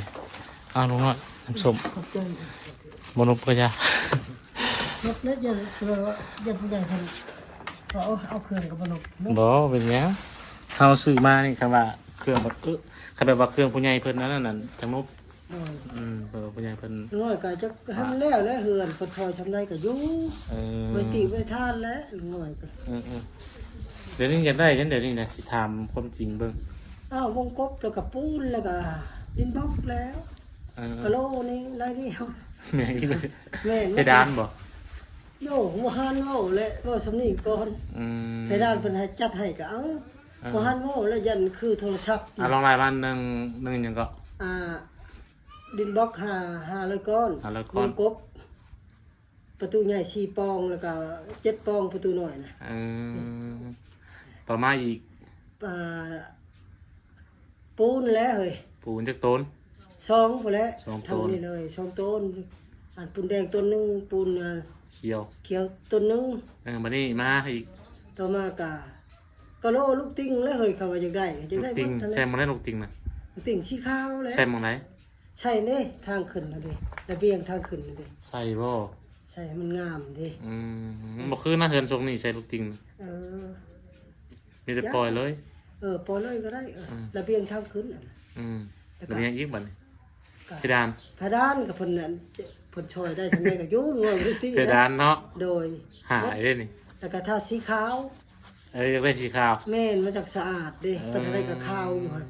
ອ້າວ ລຸງນ້ອຍ ນ້ຳສົ້ມ ຂອບໃຈ. ບໍ່ນົບກໍຢ່າ ນົບແລ້ວ ຢ່າ ຢ່າຜູ້ໃຫຍ່ເພິ່ນ ເອົາ ເອົາເຄື່ອງກັບບໍ່ນົບເນາະ. ບໍ່ເປັນຫຍັງ ເຮົາຊື້ມານີ້ ຄັນວ່າເຄື່ອງ ເອີ ຄັນແບບວ່າເຄື່ອງຜູ້ໃຫຍ່ເພິ່ນອັນນັ້ນ ຈັ່ງນົບ. ໂດຍ ອືມ ເພິ່ນວ່າຜູ້ໃຫຍ່ເພິ່ນ ນ້ອຍກໍຈັກ ເອີ ຫັ້ນແລ້ວແຫຼະ ເຮືອນເພິ່ນຊ່ອຍຊ່ຳໃດກໍຢູ່. ເອີ ໄວ້ຕິໄວ້ທານແຫຼະ ນ້ອຍກໍ ເອີໆ ດຽວນີ້ຢາກໄດ້ຫຍັງ ດຽວນີ້ນະ ຊິຖາມຄວາມຈິງເບິ່ງ. ອ້າວ ວົງກົບ ແລ້ວກໍປູນ ແລ້ວກໍດິນບລັອກແລ້ວ. ເອີ ກະໂຫຼນີ້ລາຍດຽວ. ແມ່ນອີກ ແມ່ນ ເພດານບໍ່? ໂອ້ ບໍ່ທັນເວົ້າແຫຼະ ເວົ້າສ່ຳນີ້ກ່ອນ. ອືມ ເພດານເພິ່ນໃຫ້ ຈັດໃຫ້ກໍເອົາ. ເອີ ບໍ່ທັນເວົ້າແລ້ວ ຢ້ານຄືໂທລະສັບ. ອ່າ ລອງລາຍມາ ໜຶ່ງ ໜຶ່ງຫຍັງເກາະ? ອ່າ ດິນບລັອກ ຫ້າ ຫ້າຮ້ອຍກ້ອນ ຫ້າຮ້ອຍກ້ອນ ວົງກົບ ປະຕູໃຫຍ່ສີ່ປ່ອງ ແລ້ວກໍເຈັດປ່ອງປະຕູນ້ອຍນະ. ເອີ ຕໍ່ມາອີກ ອ່າ ປູນແຫຼະເຮີ້ຍ. ປູນຈັກໂຕນ? ສອງພຸ້ນແຫຼະ ສອງໂຕນ ເທົ່ານີ້ເລີຍ ສອງໂຕນ. ອັນປູນແດງໂຕນໜຶ່ງ ປູນ ອ່າ ຂຽວ ຂຽວໂຕນໜຶ່ງ. ເອີ ບັດນີ້ມາອີກ ຕໍ່ມາກະ ກະໂຫຼ ລູກຕິ່ງແຫຼະເຮີ້ຍ ເຂົາວ່າຢາກໄດ້ ຢາກໄດ້ໝົດຫັ້ນແຫຼະ. ໃສ່ໝ່ອງໃດລູກຕິ່ງນະ? ລູກຕິ່ງສີຂາວແຫຼະ. ໃສ່ໝ່ອງໃດ? ໃສ່ເດ້ ທາງຂຶ້ນຫັ້ນເດ້ ລະບຽງທາງຂຶ້ນຫັ້ນເດ້. ໃສ່ບໍ່? ໃສ່ໃຫ້ມັນງາມເດ້. ອືມ ມັນບໍ່ຄືນະ ເຮືອນຊົງນີ້ໃສ່ລູກຕິ່ງ. ເອີ ມີແຕ່ປ່ອຍເລີຍ. ເອີ ປ່ອຍເລີຍກໍໄດ້. ເອີ ອືມ ລະບຽງທາງຂຶ້ນຫັ້ນ. ອືມ ລະບຽງອີກບັດນີ້ ກະ ເພດານ ເພດານກໍເພິ່ນນັ້ນ ເພິ່ນຊ່ອຍໄດ້ສ່ຳໃດກໍຢູ່ ເພດານເນາະ. ໂດຍ ຫາຍເດ້ນີ້. ແລ້ວກໍທາສີຂາວ. ເອີ ຢາກໄດ້ສີຂາວ. ແມ່ນ ມັນຈັກສະອາດເດ້. ເອີ ໄປທາງໃດກໍຂາວຢູ່ຫັ້ນ.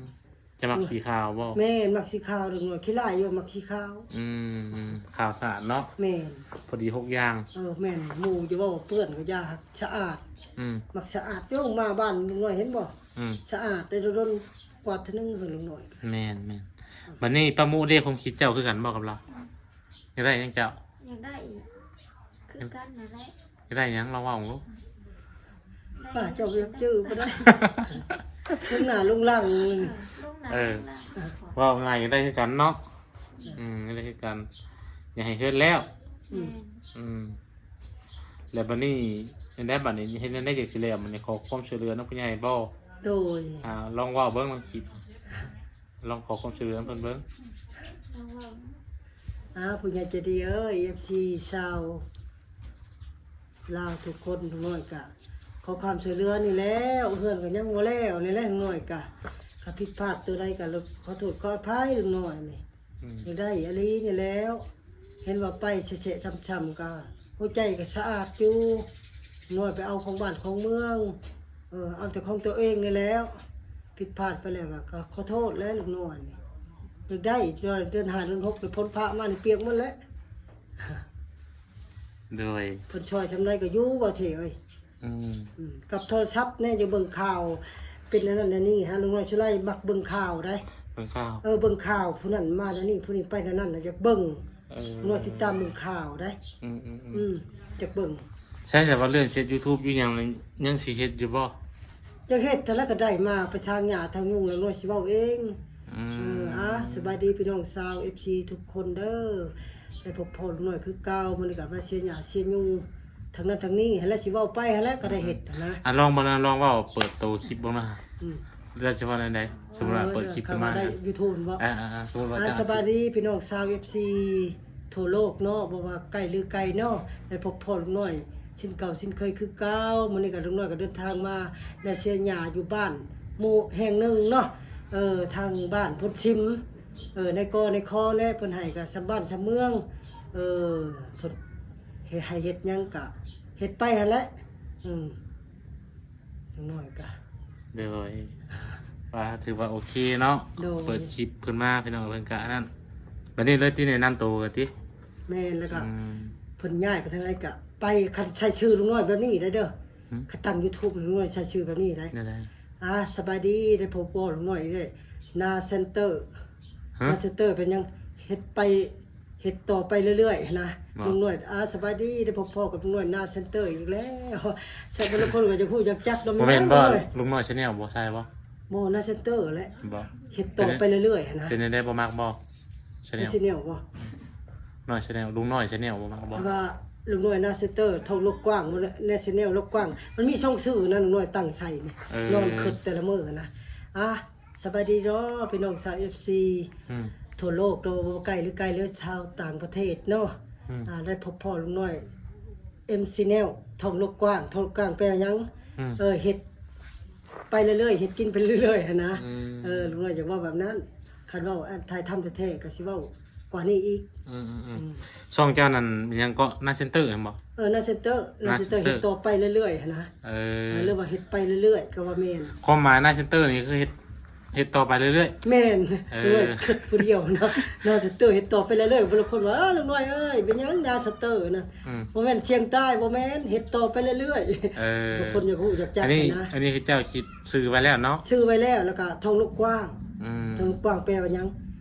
ຈະມັກ ອືມ ສີຂາວບໍ່? ແມ່ນ ມັກສີຂາວ ເດັກນ້ອຍຂີ້ລ້າຍຢູ່ ມັກສີຂາວ. ອືມ ອືມ ຂາວສະອາດເນາະ. ແມ່ນ ພໍດີຫົກຢ່າງ. ເອີ ແມ່ນ ໝູ່ຈະເວົ້າວ່າເປື້ອນກໍຢ່າ ສະອາດ. ອືມ ມັກສະອາດ. ໂຍມມາບ້ານເດັກນ້ອຍເຫັນບໍ່? ອືມ ສະອາດໄດ້ ດົນໆກວາດເທື່ອໜຶ່ງເພິ່ນເດັກນ້ອຍ. ແມ່ນໆ. ບັດນີ້ປ້າມຸເດ້ ຄວາມຄິດເຈົ້າຄືກັນບໍ່ກັບລາວ? ຢາກໄດ້ຫຍັງເຈົ້າ? ຢາກໄດ້ອີກຄືກັນນັ້ນແຫຼະ. ຢາກໄດ້ຫຍັງ ລອງເວົ້າເບິ່ງດູ. ປ້າເຈົ້າຍັງຈື່ບໍ່ໄດ້ ລົງໜ້າລົງຫຼັງ. ເອີ ເວົ້າງ່າຍ ຢາກໄດ້ຄືກັນເນາະ. ອືມ ຢາກໄດ້ຄືກັນ ຢາກໃຫ້ເຮືອນແລ້ວ. ອືມ ອືມ ແລ້ວບັດນີ້ ແນວໃດບັດນີ້ ເຮັດແນວໃດຈັ່ງຊິແລ້ວ? ບັດນີ້ຂໍຄວາມຊ່ວຍເຫຼືອນຳຜູ້ໃຫຍ່ບໍ່? ໂດຍ ອ່າ ລອງເວົ້າເບິ່ງ ລອງຄິດ ລອງຂໍຄວາມຊ່ວຍເຫຼືອນຳເພິ່ນເບິ່ງ. ອ້າວ ຜູ້ໃຫຍ່ໃຈດີເອີຍ ເອັຟຊີຊາວລາວທຸກຄົນ ລຸງນ້ອຍກະຂໍຄວາມຊ່ວຍເຫຼືອນີ້ແລ້ວ ເຮືອນກໍຍັງບໍ່ແລ້ວນີ້ແຫຼະ ລຸງນ້ອຍກະ ຖ້າຜິດພາດຕົວໃດກໍຂໍໂທດຂໍອະໄພ ລຸງນ້ອຍນີ້. ອືມ ຢາກໄດ້ອີ່ຫຼີນີ້ແລ້ວ ເຫັນວ່າໄປແຊະໆຊ້ຳໆ ກໍຫົວໃຈກໍສະອາດຢູ່ ນ້ອຍໄປເອົາຂອງບ້ານຂອງເມືອງ ເອີ ເອົາແຕ່ຂອງຕົວເອງນີ້ແລ້ວ ຜິດພາດໄປແລ້ວກໍ ກໍຂໍໂທດແຫຼະ ລຸງນ້ອຍນີ້ ຢາກໄດ້ ເດືອນຫ້າເດືອນຫົກນີ້ ຝົນຟ້າມານີ້ປຽກໝົດແຫຼະ. ໂດຍ ເພິ່ນຊ່ອຍສ່ຳໃດກໍຢູ່ ບໍ່ເທເອີຍ. ອືມ ອືມ ກັບໂທລະສັບແດ່ ຢາກເບິ່ງຂ່າວ ເປັນອັນນັ້ນອັນນີ້ ຫາລຸງນ້ອຍສຸໄລມັກເບິ່ງຂ່າວໃດ໋ ເບິ່ງຂ່າວ ເອີ ເບິ່ງຂ່າວ ຜູ້ນັ້ນມາແນວນີ້ ຜູ້ນີ້ໄປແນວນັ້ນ ຢາກເບິ່ງ ເອີ ລຸງນ້ອຍຕິດຕາມເບິ່ງຂ່າວໃດ໋. ອືມໆໆ ອືມ ຢາກເບິ່ງ. ໃຊ່ ແຕ່ວ່າເລື່ອງເຮັດຢູທູບຢູ່ຫຍັງນີ້ ຍັງຊິເຮັດຢູ່ບໍ່? ຢາກເຮັດ ຖ້າລະກໍໄດ້ມາ ໄປຖາງຫຍ້າຖາງຍຸງ ລຸງນ້ອຍຊິເວົ້າເອງ. ອືມ ເອີ ອ່າ ສະບາຍດີພີ່ນ້ອງຊາວເອັຟຊີທຸກຄົນເດີ ໄດ້ພົບພໍ້ລຸງນ້ອຍຄືເກົ່າ ມື້ນີ້ກໍມາເສຍຫຍ້າເສຍຍຸງ ທາງນັ້ນທາງນີ້ຫັ້ນແຫຼະ ຊິເວົ້າໄປຫັ້ນແຫຼະ ກໍໄດ້ເຮັດຫັ້ນນະ. ອືມ ອາ ລອງເບິ່ງນະ ລອງເວົ້າເປີດໂຕຄລິບເບິ່ງນະ ອືມ ແລ້ວຊິເວົ້າແນວໃດ? ສົມມຸດວ່າເປີດຄລິບຂຶ້ນມາ ເອີ ເວົ້າໄດ້ຢູທູບເນາະ. ອາໆ ສົມມຸດວ່າ ອ່າ ສະບາຍດີພີ່ນ້ອງຊາວເອັຟຊີທົ່ວໂລກເນາະ ບໍ່ວ່າໃກ້ຫຼືໄກເນາະ ໄດ້ພົບພໍ້ລຸງນ້ອຍເຊັ່ນເກົ່າເຊັ່ນເຄີຍຄືເກົ່າ. ມື້ນີ້ກໍລຸງນ້ອຍກໍເດີນທາງມາ ໄດ້ເສຍຫຍ້າຢູ່ບ້ານໝູ່ແຫ່ງໜຶ່ງເນາະ ເອີ ທາງບ້ານໂພນຊິມ ເອີ ໃນກໍໃນຄໍແຫຼະ ເພິ່ນໃຫ້ກໍສ່ຳບ້ານສ່ຳເມືອງ ເອີ ເພິ່ນໃຫ້ເຮັດຫຍັງກະເຮັດໄປຫັ້ນແຫຼະ. ອືມ ຢ່າງໜ້ອຍກະ ໂດຍ ວ່າຖືວ່າໂອເຄເນາະ. ໂດຍ ເປີດຄລິບເພິ່ນມາ ພີ່ນ້ອງເພິ່ນກະອັນນັ້ນ ບັດນີ້ເລີຍຕິ ແນະນຳໂຕກັນຕິ. ແມ່ນ ແລ້ວກະ ອືມ ເພິ່ນຍ້າຍໄປທາງໃດກະໄປ ຄັນໃຊ້ຊື່ລຸງນ້ອຍແບບນີ້ໄດ້ເດີ. ຫືມ ຄັນຕັ້ງຢູທູບລຸງນ້ອຍໃຊ້ຊື່ແບບນີ້ໄດ້. ແນວໃດ? ອ່າ ສະບາຍດີ ໄດ້ພົບພໍ້ລຸງນ້ອຍເດ້ ນາເຊັນເຕີ. ຮະ? ນາເຊັນເຕີເປັນຫຍັງ? ເຮັດໄປ ເຮັດຕໍ່ໄປເລື້ອຍໆຫັ້ນນະ ບໍ່? ລຸງນ້ອຍ ອ່າ ສະບາຍດີ ໄດ້ພົບພໍ້ກັບລຸງນ້ອຍນາເຊັນເຕີອີກແລ້ວ. ແຊະ ບາງຄົນກໍຢາກຮູ້ຢາກຈັກນຳ. ບໍ່ແມ່ນບໍ່? ລຸງນ້ອຍແຊນແນວບໍ່ ໃຊ່ບໍ່? ບໍ່ ນາເຊັນເຕີແຫຼະ. ບໍ່ ເຮັດຕໍ່ໄປເລື້ອຍໆຫັ້ນນະ. ເປັນແນວໃດ ບໍ່ມັກບໍ່? ແຊນແນວ ແຊນແນວບໍ່? ນ້ອຍແຊນແນວ ລຸງນ້ອຍແຊນແນວ ບໍ່ມັກບໍ່? ວ່າລຸງນ້ອຍນາເຊັນເຕີ ທ້ອງໂລກກວ້າງ ແນວແຊນແນວໂລກກວ້າງ ມັນມີສອງຊື່ນະ ລຸງນ້ອຍຕັ້ງໃສ່ນີ້. ເອີ ນອນຄິດແຕ່ລະມື້ນະ. ອ່າ ສະບາຍດີເນາະ ພີ່ນ້ອງຊາວເອັຟຊີ ອືມ ທົ່ວໂລກເນາະ ບໍ່ໄກຫຼືໃກ້ ຫຼືຊາວຕ່າງປະເທດເນາະ. ອືມ ອ່າ ໄດ້ພົບພໍ້ລຸງນ້ອຍ ເອັມ ແຊນແນວ ທ້ອງລູກກວ້າງ ທ້ອງລູກກວ້າງແປວ່າຫຍັງ? ອືມ ເອີ ເຮັດໄປເລື້ອຍໆ ເຮັດກິນໄປເລື້ອຍໆຫັ້ນນະ. ອືມ ເອີ ລຸງນ້ອຍຢາກເວົ້າແບບນັ້ນ. ຄັນເວົ້າ ອັນ ຖ່າຍທຳແທ້ໆ ກໍຊິເວົ້າກວ່ານີ້ອີກ. ອືມໆໆ ອືມ ຊ່ອງເຈົ້ານັ້ນຫຍັງເກາະ? ນາເຊັນເຕີແມ່ນບໍ່? ເອີ ນາເຊັນເຕີ ນາເຊັນເຕີ ນາເຊັນເຕີ ເຮັດຕໍ່ໄປເລື້ອຍໆຫັ້ນນະ. ເອີ ເອີ ຫຼືວ່າເຮັດໄປເລື້ອຍໆ ກໍວ່າແມ່ນ. ຄວາມໝາຍນາເຊັນເຕີນີ້ຄືເຮັດ ເຮັດຕໍ່ໄປເລື້ອຍໆ? ແມ່ນ. ເອີ ເອີ ຄິດຜູ້ດຽວເນາະ ນາສະເຕີເຮັດຕໍ່ໄປເລື້ອຍໆ. ບາງຄົນວ່າ ເອີ ລຸງນ້ອຍເອີຍ ເປັນຫຍັງນາສະເຕີນະ? ອືມ ບໍ່ແມ່ນຊຽງໃຕ້ ບໍ່ແມ່ນ ເຮັດຕໍ່ໄປເລື້ອຍໆ. ເອີ ບາງຄົນຢາກຮູ້ຢາກຈັກ ອັນນີ້ນະ. ອັນນີ້ຄືເຈົ້າຄິດຊື່ໄວ້ແລ້ວເນາະ? ຊື່ໄວ້ແລ້ວ ແລ້ວກະທ້ອງລູກກວ້າງ. ອືມ ທ້ອງລູກກວ້າງແປວ່າຫຍັງ?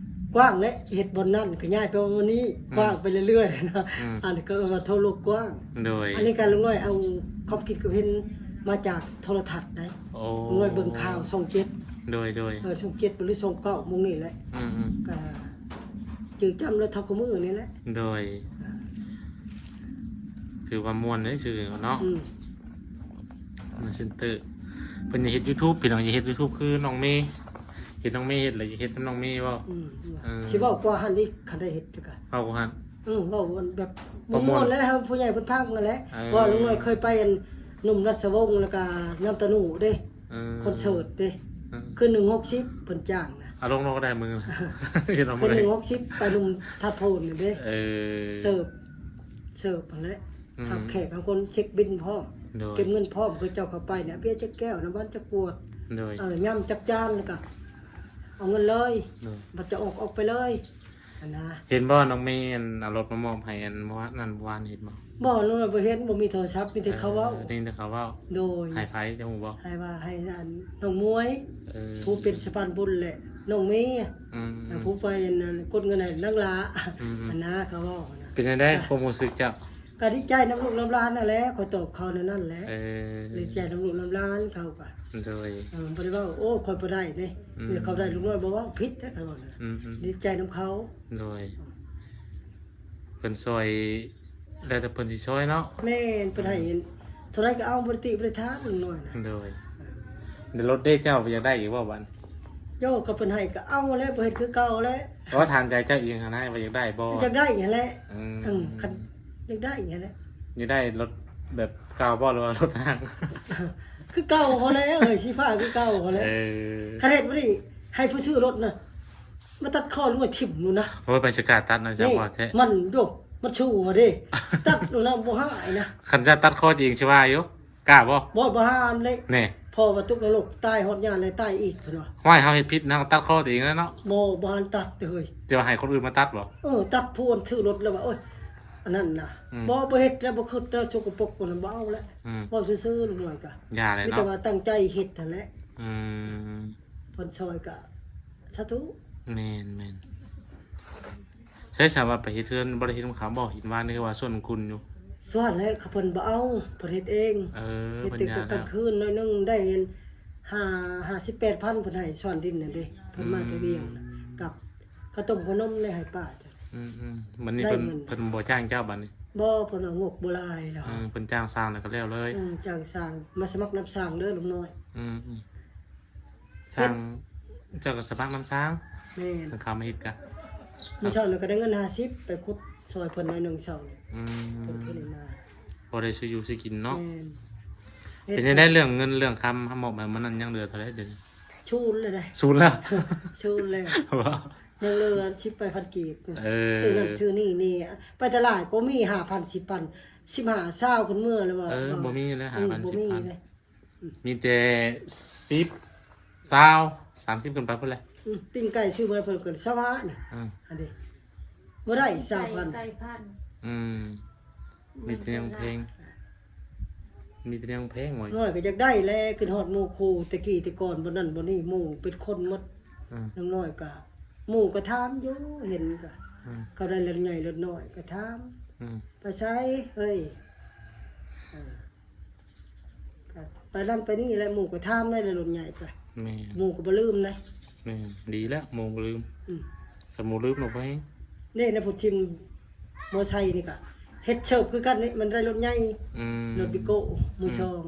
ກວ້າງແຫຼະ ເຮັດບ່ອນນັ້ນກໍຍ້າຍໄປບ່ອນນີ້ ອືມ ກວ້າງໄປເລື້ອຍໆນະ. ອືມ ອັນນີ້ກໍເອີ້ນວ່າທ້ອງລູກກວ້າງ. ໂດຍ ອັນນີ້ກໍລຸງນ້ອຍເອົາຄວາມຄິດຄວາມເຫັນມາຈາກໂທລະທັດໄດ໋. ໂອ້ ລຸງນ້ອຍເບິ່ງຂ່າວຊ່ອງເຈັດ. ໂດຍໆ ເອີ ຊ່ອງເຈັດ ຫຼືຊ່ອງເກົ້າ ໝ່ອງນີ້ແຫຼະ. ອືມໆ ກໍຈື່ຈຳແລ້ວເທົ່າຄູ່ມື້ນີ້ແຫຼະ. ໂດຍ ຖືວ່າມ່ວນເດ້ຊື່ເນາະ. ອືມ ນາເຊັນເຕີ ເພິ່ນຢາກເຮັດຢູທູບ ພີ່ນ້ອງ ຢາກເຮັດຢູທູບຄືນ້ອງເມ ເຫັນນ້ອງເມເຮັດແລ້ວ ຢາກເຮັດນຳນ້ອງເມບໍ່? ອືມ ເອີ ຊິເວົ້າກວ່າຫັ້ນອີກ ຄັນໄດ້ເຮັດກໍ ເວົ້າກວ່າຫັ້ນ. ອືມ ເວົ້າແບບມ່ວນໆ ແລ້ວໃຫ້ຜູ້ໃຫຍ່ເພິ່ນຟັງນັ້ນແຫຼະ. ເອີ ເພາະວ່າລຸງນ້ອຍເຄີຍໄປອັນໜຸ່ມລາຊະວົງ ແລ້ວກໍນ້ຳຕາໜູເດ້ ເອີ ຄອນເສີດເດ້. ເອີ ຄືນໜຶ່ງຫົກສິບເພິ່ນຈ້າງນະ. ເອົາລົງເນາະ ກໍໄດ້ມື້ ຄືນໜຶ່ງຫົກສິບ ໄປໜຸ່ມທາດໂພນເດ້. ເອີ ເສີບ ເສີບຫັ້ນແຫຼະ. ອືມ ຮັບແຂກ ຮັບຄົນ ເຊັກບິນພ້ອມ. ໂດຍ ເກັບເງິນພ້ອມ ຄືເຈົ້າເຂົ້າໄປນີ້ ເບຍຈັກແກ້ວ ນ້ຳຫວານຈັກຂວດ. ໂດຍ ເອີ ຍຳຈັກຈານ ແລ້ວກໍເອົາເງິນເລີຍ. ໂດຍ ບັດຈະອອກ ອອກໄປເລີຍຫັ້ນນະ. ເຫັນບໍ່ ນ້ອງເມ ອັນ ເອົາລົດມາມອບໃຫ້ ອັນ ມື້ວານນັ້ນ ມື້ວານເຫັນບໍ່? ບໍ່ ນ້ອງບໍ່ເຫັນ ບໍ່ມີໂທລະສັບ ມີແຕ່ເຂົາເວົ້າ. ເອີ ໄດ້ຍິນແຕ່ເຂົາເວົ້າ. ໂດຍ ໃຫ້ໃຜ ເຈົ້າຮູ້ບໍ່? ໃຫ້ວ່າ ໃຫ້ອັນ ນ້ອງໝວຍ. ເອີ ຜູ້ເປັນສະພານບຸນ ແລະ ນ້ອງເມ. ອືມ ເອີ ຜູ້ໄປອັນນັ້ນ ກົດເງິນໃຫ້ນາງຫຼ້າ. ອືມໆ ຫັ້ນນະ ເຂົາເວົ້າຫັ້ນນະ. ເປັນຈັ່ງໃດ ຄວາມຮູ້ສຶກເຈົ້າ? ກໍດີໃຈນຳລູກນຳຫຼານນັ້ນແຫຼະ ຂ້ອຍຕອບເຂົາແນວນັ້ນແຫຼະ. ເອີ ດີໃຈນຳລູກນຳຫຼານເຂົາກໍ. ໂດຍ ເອີ ບໍ່ໄດ້ເວົ້າ ໂອ້ ຂ້ອຍບໍ່ໄດ້ເດ້. ອືມ ເຂົາໄດ້ ລຸງນ້ອຍບໍ່ເວົ້າ ຜິດເດ້ ເຂົາເວົ້ານະ. ອືມໆ ດີໃຈນຳເຂົາ. ໂດຍ ເພິ່ນຊ່ອຍ ແລ້ວແຕ່ເພິ່ນຊິຊ່ອຍເນາະ. ແມ່ນ ເພິ່ນໃຫ້ ອືມ ເທົ່າໃດກໍເອົາ ບໍ່ໄດ້ຕິບໍ່ໄດ້ຖາມ ລຸງນ້ອຍນະ. ໂດຍ ແລ້ວລົດເດ້ ເຈົ້າຢາກໄດ້ອີກບໍ່ບັດ? ໂຍ ກໍເພິ່ນໃຫ້ກໍເອົາແຫຼະ ບໍ່ເຮັດຄືເກົ່າແຫຼະ. ເອີ ຖາມໃຈເຈົ້າເອງຫັ້ນນະ ວ່າຢາກໄດ້ບໍ່? ຢາກໄດ້ຫັ້ນແຫຼະ. ອືມ ເອີ ຄັນຢາກໄດ້ຫັ້ນແຫຼະ. ຢາກໄດ້ລົດແບບເກົ່າບໍ່ ຫຼືວ່າລົດຫ້າງ? ຄືເກົ່າຫັ້ນແຫຼະເອີຍ ສີຟ້າຄືເກົ່າຫັ້ນແຫຼະ. ເອີ ຄັນເຮັດບໍ່ດີ ໃຫ້ຜູ້ຊື້ລົດນະ ມາຕັດຄໍລຸງນ້ອຍຖິ້ມໂລດນະ. ໂອ້ຍ ໃຜຊິກ້າຕັດນະ ເຈົ້າວ່າແທ້. ມັນໂຍ ມັນສູ້ເດ້ ຕັດໂລດນະ ບໍ່ຮ້າຍນະ. ຄັນຈະຕັດຄໍຕົວເອງຊິວ່າຢູ່ ກ້າບໍ່? ບໍ່ ບໍ່ຫ້າມເດ້. ແນ່ ເພາະວ່າຕົກນະລົກ ຕາຍຮອດຍາມໃດຕາຍອີກ ເພິ່ນວ່າ. ຫ້ວຍ ເຮົາເຮັດຜິດນະ ຕັດຄໍຕົວເອງແລ້ວເນາະ. ບໍ່ ບໍ່ທັນຕັດເລີຍ. ຈະໃຫ້ຄົນອື່ນມາຕັດບໍ່? ເອີ ຕັດຜູ້ອັນຊື້ລົດແລ້ວວ່າ ໂອ້ຍ ອັນນັ້ນນະ. ອືມ ບໍ່ ບໍ່ເຮັດແລ້ວ ບໍ່ຄິດແລ້ວ ສະກະປົກ ບໍ່ເອົາແລ້ວ. ອືມ ເວົ້າຊື່ໆ ລຸງນ້ອຍກະ ຢ່າແຫຼະເນາະ ມີແຕ່ວ່າຕັ້ງໃຈເຮັດຫັ້ນແຫຼະ. ອືມ ເພິ່ນຊ່ອຍກະສາທຸ. ແມ່ນໆ ໃຊ່ ສາມາດໄປເຮັດເຮືອນ ບໍ່ໄດ້ເຮັດນຳເຂົາບໍ່? ເຫັນວ່ານີ້ຄືວ່າສວນຄຸນຢູ່. ສວນແລ້ວ ເຂົາເພິ່ນບໍ່ເອົາ ເພິ່ນເຮັດເອງ. ເອີ ເຮັດແຕ່ກາງຄືນໜ້ອຍໜຶ່ງ ໄດ້ ຫ້າ ຫ້າສິບແປດພັນ ເພິ່ນໃຫ້ສວນດິນນັ້ນເດ້ ເພິ່ນມາແຕ່ວຽງນະ. ອືມ ກັບ ເຂົ້າຕົ້ມເຂົ້າໜົມໄດ້ໃຫ້ປ້າ. ອືມໆ ບັດນີ້ເພິ່ນ ໄດ້ເງິນ ເພິ່ນບໍ່ຈ້າງເຈົ້າບັດນີ້? ບໍ່ ເພິ່ນວ່າງົບບໍ່ຫຼາຍແລ້ວ. ເອີ ເພິ່ນຈ້າງຊ່າງແລ້ວກໍແລ້ວເລີຍ. ອືມ ຈ້າງຊ່າງ ມາສະໝັກນຳຊ່າງເດີ ລຸງນ້ອຍ. ອືມໆ ຊ່າງ ເຮັດ ເຈົ້າກໍສະໝັກນຳຊ່າງ. ແມ່ນ ຊ່າງເຂົາມາເຮັດກະ ມື້ເຊົ້ານີ້ກໍໄດ້ເງິນຫ້າສິບ ໄປຂຸດຊ່ອຍເພິ່ນໜ້ອຍໜຶ່ງເຊົ້ານີ້. ອືມ ເພິ່ນ ເພິ່ນມາ ພໍໄດ້ຊື້ຢູ່ຊື້ກິນເນາະ. ແມ່ນ ເປັນຈັ່ງໃດເລື່ອງເງິນເລື່ອງຄຳ ເຮົາມອບໃຫ້ມື້ນັ້ນຍັງເຫຼືອເທົ່າໃດດຽວນີ້? ສູນແລ້ວເດ້. ສູນແລ້ວ? ສູນແລ້ວ. ບໍ່ ຍັງເຫຼືອສິບປາຍພັນກີບ. ເອີ ຊື້ນັ້ນຊື້ນີ້ນີ້ ໄປຕະຫຼາດກໍມີຫ້າພັນ ສິບພັນ ສິບຫ້າ ຊາວຂຶ້ນເມືອແລ້ວວ່າ. ເອີ ບໍ່ມີແລ້ວ ຫ້າພັນ ສິບພັນ ບໍ່ມີເລີຍ. ອືມ ມີແຕ່ສິບ ຊາວ ສາມສິບ ຂຶ້ນໄປພຸ້ນແຫຼະ. ອືມ ປີ້ງໄກ່ຊື້ມາເພິ່ນກໍຊາວຫ້ານະ. ອືມ ອັນນີ້ບໍ່ໄດ້ ຊາວພັນ ໄກ່ພັນ. ອືມ ມີແຕ່ແນວແພງ ມີແຕ່ແນວແພງ. ນ້ອຍກໍຢາກໄດ້ແຫຼະ ຄິດຮອດໝູ່ຄູ່ແຕ່ກີ້ແຕ່ກ່ອນ ບ່ອນນັ້ນບ່ອນນີ້ ໝູ່ເປັນຄົນໝົດ. ອືມ ນ້ອຍກໍ ໝູ່ກໍຖາມຢູ່ ເຫັນກໍ ອືມ ເຂົາໄດ້ລົດໃຫຍ່ລົດນ້ອຍກໍຖາມ. ອືມ ໄປໃສເຮີ້ຍ? ເອີ ກໍໄປນັ້ນໄປນີ້ແຫຼະ ໝູ່ກໍຖາມໄດ້ແຫຼະ ລົດໃຫຍ່ກໍ. ແມ່ນ ໝູ່ກໍບໍ່ລືມເດ້. ແມ່ນ ດີແລ້ວ ໝູ່ບໍ່ລືມ. ອືມ ຄັນໝູ່ລືມເນາະ ບໍ່ແຮງ. ນີ້ນະ ຜູ້ຖິ້ມມໍໄຊນີ້ກໍເຮັດເສີບຄືກັນນີ້ ມັນໄດ້ລົດໃຫຍ່. ອືມ ລົດວິໂກ້ມືສອງ. ອືມ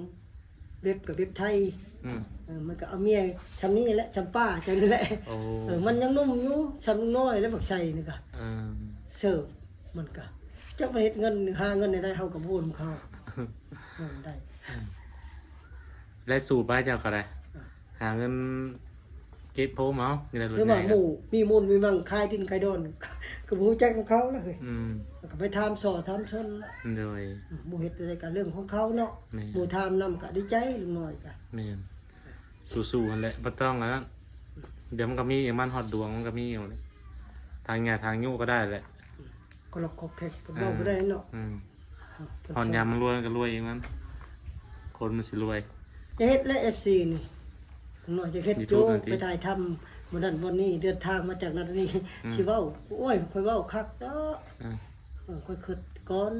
ເວັບກໍເວັບໄທ. ອືມ ເອີ ມັນກໍເອົາເມຍສ່ຳນີ້ແຫຼະ ສ່ຳປ້າເຈົ້ານີ້ແຫຼະ. ໂອ້ ເອີ ມັນຍັງໜຸ່ມຢູ່ ສ່ຳນ້ອຍແລ້ວ ບັກໄຊນີ້ກໍ. ອືມ ເສີບ ມັນກະຈັກມາເຮັດເງິນ ຫາເງິນໄດ້ ເຮົາກໍບໍ່ຮູ້ນຳເຂົາ. ເອີ ໄດ້ ໄດ້ສູດໄປເຈົ້າກໍໄດ້ ຫາເງິນເກັບໂຮມເອົານີ້ແຫຼະ ລົດໃຫຍ່ ຫຼືວ່າໝູ່ມີມູນມີມັງຂາຍດິນຂາຍດອນ ກໍບໍ່ຮູ້ຈັກນຳເຂົາລະເຮີ້ຍ ອືມ ກໍໄປຖາມສໍ້ຖາມຊົນລະ ໂດຍ ໝູ່ເຮັດໄດ້ກໍເລື່ອງຂອງເຂົາເນາະ ໝູ່ຖາມນຳກໍດີໃຈ ລຸງນ້ອຍກໍ ແມ່ນ ສູ້ໆຫັ້ນແຫຼະ ບໍ່ຕ້ອງອັນນັ້ນ ດຽວມັນກໍມີເອງ ມັນຮອດດວງມັນກໍມີເອງແຫຼະ ທາງຫຍ້າທາງຍຸກໍໄດ້ແຫຼະ ກໍລັອກກໍແຄກ ເພິ່ນເວົ້າບໍ່ໄດ້ເນາະ ອືມ ຮອດຍາມມັນລວຍກໍລວຍເອງມັນ ຄົນມັນຊິລວຍ ຈະເຮັດແລ້ວ ເອັຟຊີ ນີ້ ນ້ອຍຈະເຮັດຢູ່ ໄປຖ່າຍທຳບ່ອນນັ້ນບ່ອນນີ້ ເດີນທາງມາຈາກນັ້ນນີ້ ຊິເວົ້າ ໂອ້ຍ ຂ້ອຍເວົ້າຄັກເນາະ ເອີ ຂ້ອຍຄິດກ່ອນ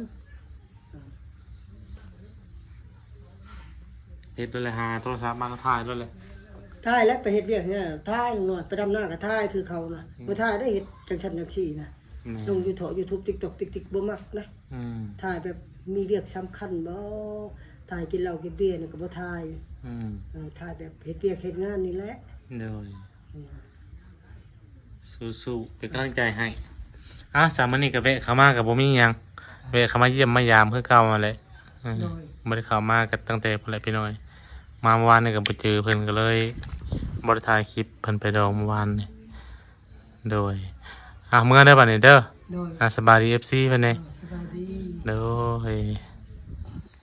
ເຮັດໂລດແຫຼະ ຫາໂທລະສັບມາກໍຖ່າຍໂລດແຫຼະ ຖ່າຍແລ້ວໄປເຮັດວຽກນີ້ ຖ່າຍນ້ອຍ ໄປດຳນາກໍຖ່າຍຄືເຂົານະ ບໍ່ຖ່າຍໄດ້ເຮັດຈັ່ງຊັ້ນຈັ່ງຊີ້ນະ ລົງຢູທູບ ຢູທູບ ຕິກຕັອກ ຕິກຕິກ ບໍ່ມັກນະ ຖ່າຍແບບມີວຽກສຳຄັນບໍ ຖ່າຍກິນເຫຼົ້າກິນເບຍນີ້ກໍບໍ່ຖ່າຍ ເອີ ຖ່າຍແບບເຮັດວຽກເຮັດງານນີ້ແຫຼະ ໂດຍ ສູ້ໆ ເປັນກຳລັງໃຈໃຫ້ ອ້າວ ສາມມື້ນີ້ກໍແວະເຂົ້າມາກໍບໍ່ມີຫຍັງ ແວະເຂົ້າມາຢ້ຽມມາຢາມຄືເກົ່າຫັ້ນແຫຼະ ເອີ ບໍ່ໄດ້ເຂົ້າມາກໍຕັ້ງແຕ່ພຸ້ນແຫຼະພີ່ນ້ອງ ມາເມື່ອວານນີ້ກໍບໍ່ເຈີເພິ່ນ ກໍເລີຍບໍ່ໄດ້ຖ່າຍຄລິບເພິ່ນໄປດອກເມື່ອວານນີ້ ໂດຍ ອ່ະ ເມືອເດີບັດນີ້ເດີ ໂດຍ ອ່ະ ສະບາຍດີ ເອັຟຊີ ເພິ່ນແດ່ ເອີ ສະບາຍດີ ໂດຍ.